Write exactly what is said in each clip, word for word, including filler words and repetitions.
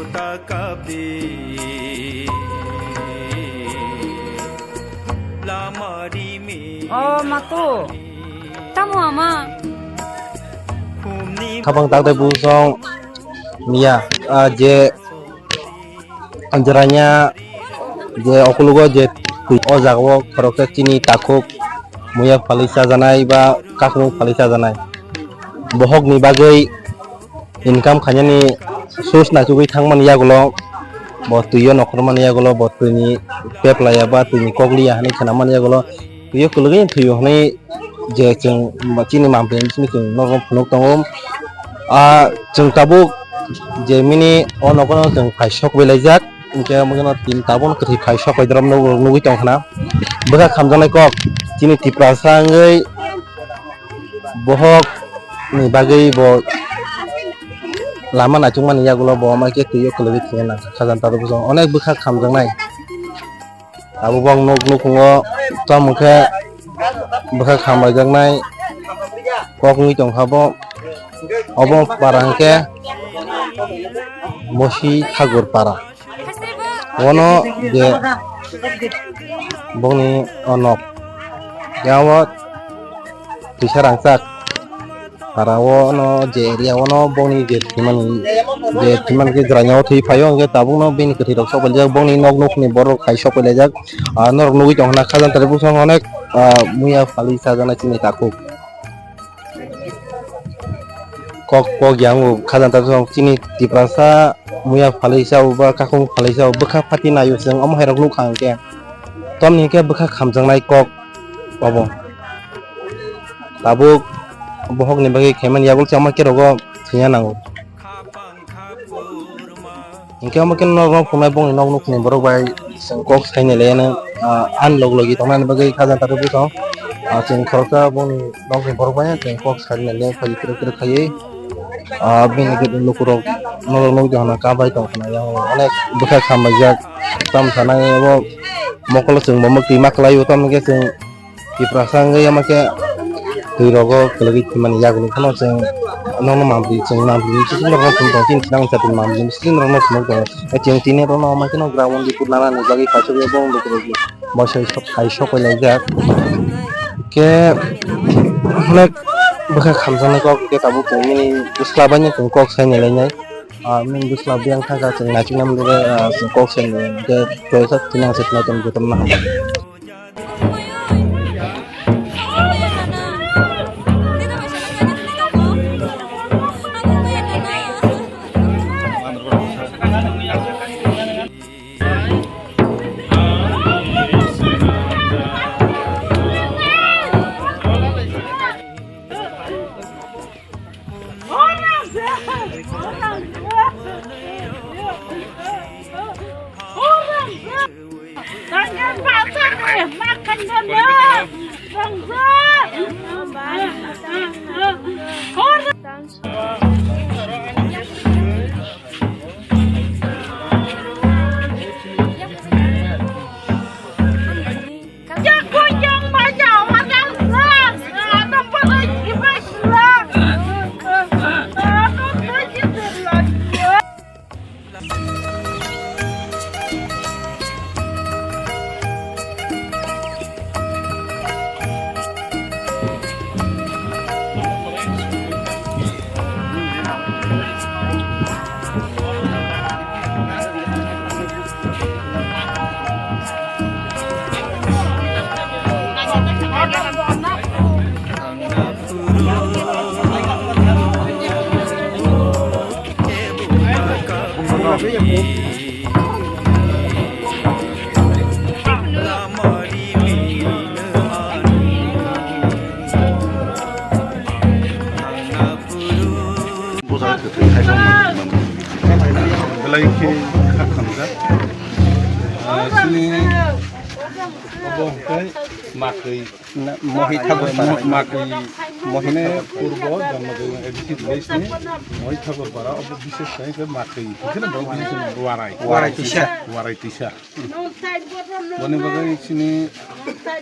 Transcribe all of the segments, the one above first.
O matu, tamo ama? Khabang tak tei busong miya, ah, je Anjaranya je okulugo je twi o jagao khoroksa chini takhuk muya phalwi chajanai ba kakhmung phalwi chajanai. Bohokni bagwi income khainani source naisugwi thangmani yagulo bo twio nokhormani yagulo bo twini peplaiya ba twini kokliya hinwi khnamani yagulo twio kwlwgwi thwio hinwi je chwng chini mampli bising chwng norok phunuk tongo. Ah, chwng tabuk je mini o nogo no chwng phai sok bai laijak, hinkhe omo kheno tin tabuk no kwthwi phai sok bai drum nugwi tong khna. Bwkha khamjaknai kok chini Tiprasa wngwi bohok ni bagwi bo lama naichukmani yagulo bo ama khe twio kwlwgwi thwina nang kha. Khajang tabuk onek bwkha khamjaknai. Abo bong nuk nukhungo tamo khe bwkha khamlaijaknai kok wngwi tongkha bo. Obo para hwnkhe Mosi Thakur para. Bono je bongni o nok. Yang o twisa rangchak. Para o no je area o no bongni je thwimani je thwimani khe jwraini o thwi phaio hwnkhe tabukno bini kwthwi rok sok paijak bongni nok nukhungni borok hai sok pailaijak. Ah, norok nugwi tongkha na khajang tari bwskango onek, ah, muya phalwi chajaknai chini takhuk. Kok kok yang o khajang tari bwskango chini Tiprasa muya phalwi chao ba kakhung phalwi chao bwkha phati naio chwng omo hai rok nukha hwnkhe tamni hwnkhe bwkha khamjaknai kok. Obo tabuk bohokni bagwi khaimani yagul chama kerogo thwina nango. Hinkhe omo khe norok phunai bongni nok nukhungni borok bai chwng kok saini laiano, ah, ani log logi tongnani bagwi khajang tari bwskango, ah, chwng khoroksa bongni nokni borok bai chwng kok saini lai phai kwrwk kwrwk khaiwi. Ah, bini lukurok norok nukjakna kabai tongkha yang onek bwkha khamlaijak tamo sanai abo mokolo chwng bo mwktwi ma kwlaio tamo khe chwng Tiprasa wngwi ama khe twi rogo kwlwgwi thwimani yagulo phano chwng nokno mampli chwng mampli ni sising rokno phunuk tong chini chinang chati mampli ni sising rokno phunuk tongo chwng tini rokno ama kheno ground ni pur nana ni bagwi paisukya bong lukurok. Bo sai sok hai sok pai laijak. Khe onek bwkha khamjaknai kok khe tabuk chwng nini bwsla bai no chwng kok sai nai lainai. Ah, nini bwsla biyang thangkha chwng naichuknai mwnwi bai, ah, chwng kok sai nai khe twi sak tini ang sai tini tong jotono hambai. Belai khe kha khamjak. Ah, chini obo hwnkhe makri. Mohi Thakur Para. Makwi, Mohi Thakur Para. Purbo Jamnagarh A D C village ni Mohi Thakur Para, obo bises khai khe Makwi, hingke no bo bises ni Warai. Warai Tisa. Warai Tisa. Boni bagwi chini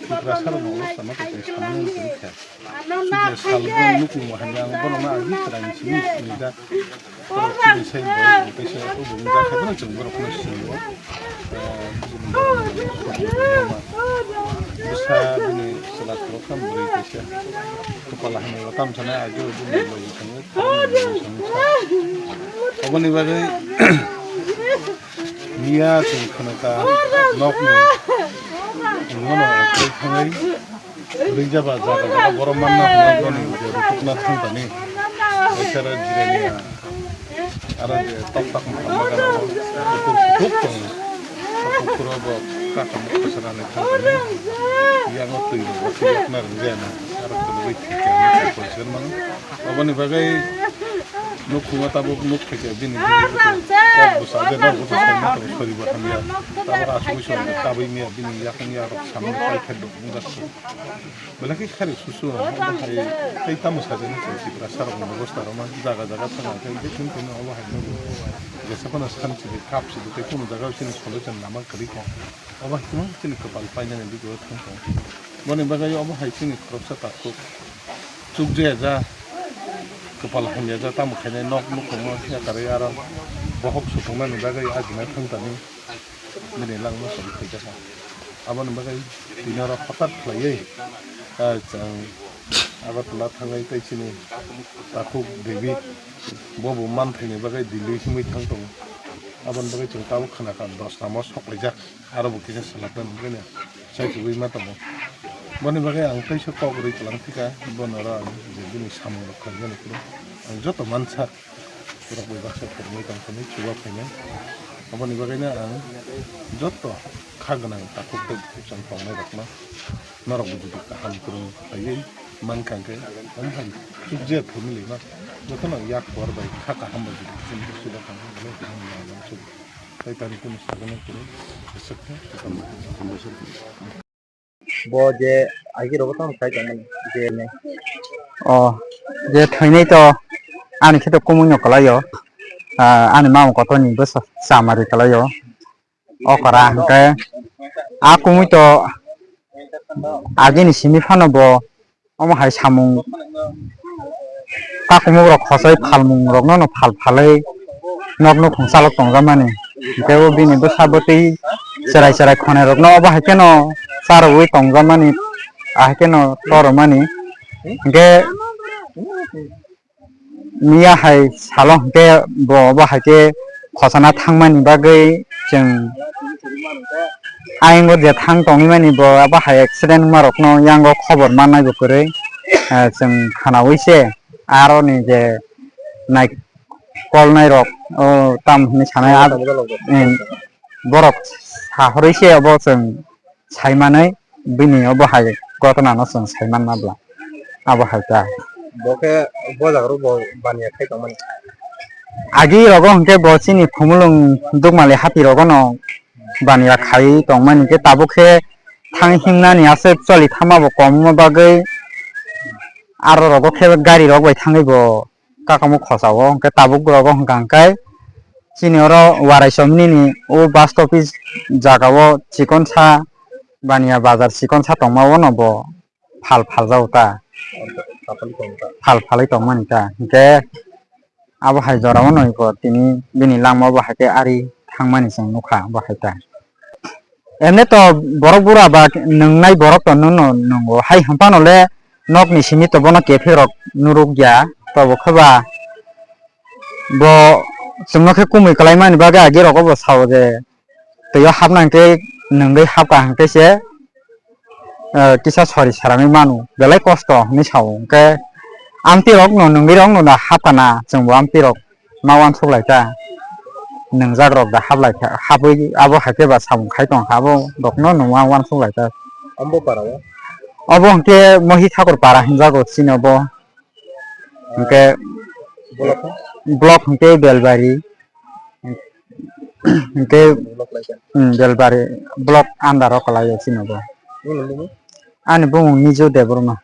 Tiprasa rok no sama khe samani kwrwi kha. Sibya sal bo nukung bo hamya ang bono ma agi kwrang simi simi da. Borok chini sai bo kaisa obo wng jak hai bono chwng borok no sini o. Bwsa bini chwla khorok kha bwrwi kaisa. Kwpal hamya o tam sanai agi o bini logi tongo. Oboni bagwi miya chwng khwna ka nokni. Bono twi thangwi. Rijaba jaga jaga borok manna hwnwi boni je rutukna thang tani. Ekara jirani aro je tok tok mokol magana o kukur kutuk tongo. Kukur o bo kakam kasarani thang tani. Yang o twi rok bo yakna rwjaya na. Aro kwlwi thikya hwnwi kok bai se mano. Oboni bagwi nukhungo tabuk nuk thikya bini kok bwsa je nok bwsa sai ma tongo sori bo hamya. Tabuk asugwi sori kabui miya bini yakung ya rok samung kai khe duk wngjakha. Belai khe khari susu rok hai tei tamo sajani chwng Tiprasa rokni bebosta rok ma jaga jaga thang khe je chwng tongmani obo hai nukgo. Jesa phano sanchi de kap si de tei kunu jaga chini solution lama kwrwi kha. Obo hai chwng chini kwpal painani bigoro thang tongo. Boni bagwi obo hai chini khoroksa takhuk chukjaya ja kwpal hamya ja tamo khainai nok nukhungo yakarwi aro bohok sutungnani bagwi ajina thang tani. Bini langma song khaijak kha. Aboni bagwi tini oro hothat khlaiwi, ah, chwng Agartala thangwi tei chini takhuk David bo bo manthaini bagwi Delhi himwi thang tongo. Aboni bagwi chwng tabuk khna kha dosta mo sok laijak, aro bo kisa swlakna bagwi no sai tubui ma tongo. Boni bagwi ang teisa kok rwi tlang thika, bono oro ang je bini samung rok khlaimani phuru ang joto mansa. Borok bai baksa phwrwngwi tong thani chuba phainai. Aboni bagwino ang joto kha gwnang takhuk tei bwswk tongnai rokno norok bo jodi kaham kwrwng khlaiwi mankha hwnkhe, omo hai chukjaya family no jotono yak por bai kha kaham bai jodi chini chuba phainai, belai kaham wngmani uansuk tei tamni kunu sagwi kwrwi bwswk khe. Bo je agi rogo tamo khai tongmani je ne. O je thwinai to ani khe to kumui no kwlai o. Ah, ani mama kotor ni bwsa chamari kwlai o. Okra hwnkhe a kumui to agi ni simi phano bo omo hai samung. Kakumuk rok khosoi phalmung rokno no phal phalwi nok nukhung chalok tongjakmani. Hwnkhe o bini bwsa bwtwi chwrai chwrai khonai rokno obo hai kheno charwui tongjakmani, ahai kheno toromani. Hwnkhe miya hai salo hwnkhe bo obo hai khe khosana thangmani bagwi chwng ayang o je thang tongwi mani bo abo hai accident wngma rokno yango khobor mannai bo kwrwi, eh, chwng khwnaui se aro ni je naikolnai rok o tam hinwi sanai ah, em, borok sahorwi se obo chwng saimanwi bini obo hai ghotona no chwng saimanma bla abo hai ta. Bo khe bo jaga rok bo baniya khai tongmani. Agi rogo hwnkhe bo chini Khumulwng Dukmali hati rogo no baniya khai tongmani khe tabuk khe thang himnani aswk choli thangma bo kom wngma bagwi aro rogo khe gari rok bai thangwi bo kakamuk khosa o hwnkhe tabuk rogo hwnkha hwnkhe chini oro Warai Chomni ni o bus stopis jaga o chikon sa baniya bazar chikon sa tongma o no bo phal phaljago ta. Phal phalwi tongmani ta. Hwnkhe abo hai jora o no iko tini bini langma bo hai khe ari thangmani chwng nukha bo hai ta. Emne to borok bura ba nwngnai borok to nwng no nwngo. Hai hwnphano le nokni simi to bono kephi rok nuruk ya. Tobo khe ba bo chwngno khe kumui kwlaimani bagwi agi rogo bo sao je twi o hapna hwnkhe nwngwi hapkha hwnkhe se, eh, kisa sori sarangwi manu belai kosto hinwi sao. Hwnkhe amtwi rok no nwngwi rok no da hapkha na chwngbo amtwi rok ma uansuk lai kha, nwngjak rok da hap lai kha, hapwi abo hai khe ba samung khai tong kha, abo rok no nwng ma uansuk lai kha. Ambo para o? Obo hwnkhe Mohi Thakur para hinjago chini obo. Hwnkhe block? Block hwnkhe Belbari. Hwnkhe, block lai kha? Hmm, Belbari block under o kwlai o chini obo. Nini nini? Ani bumung Niju Debbarma.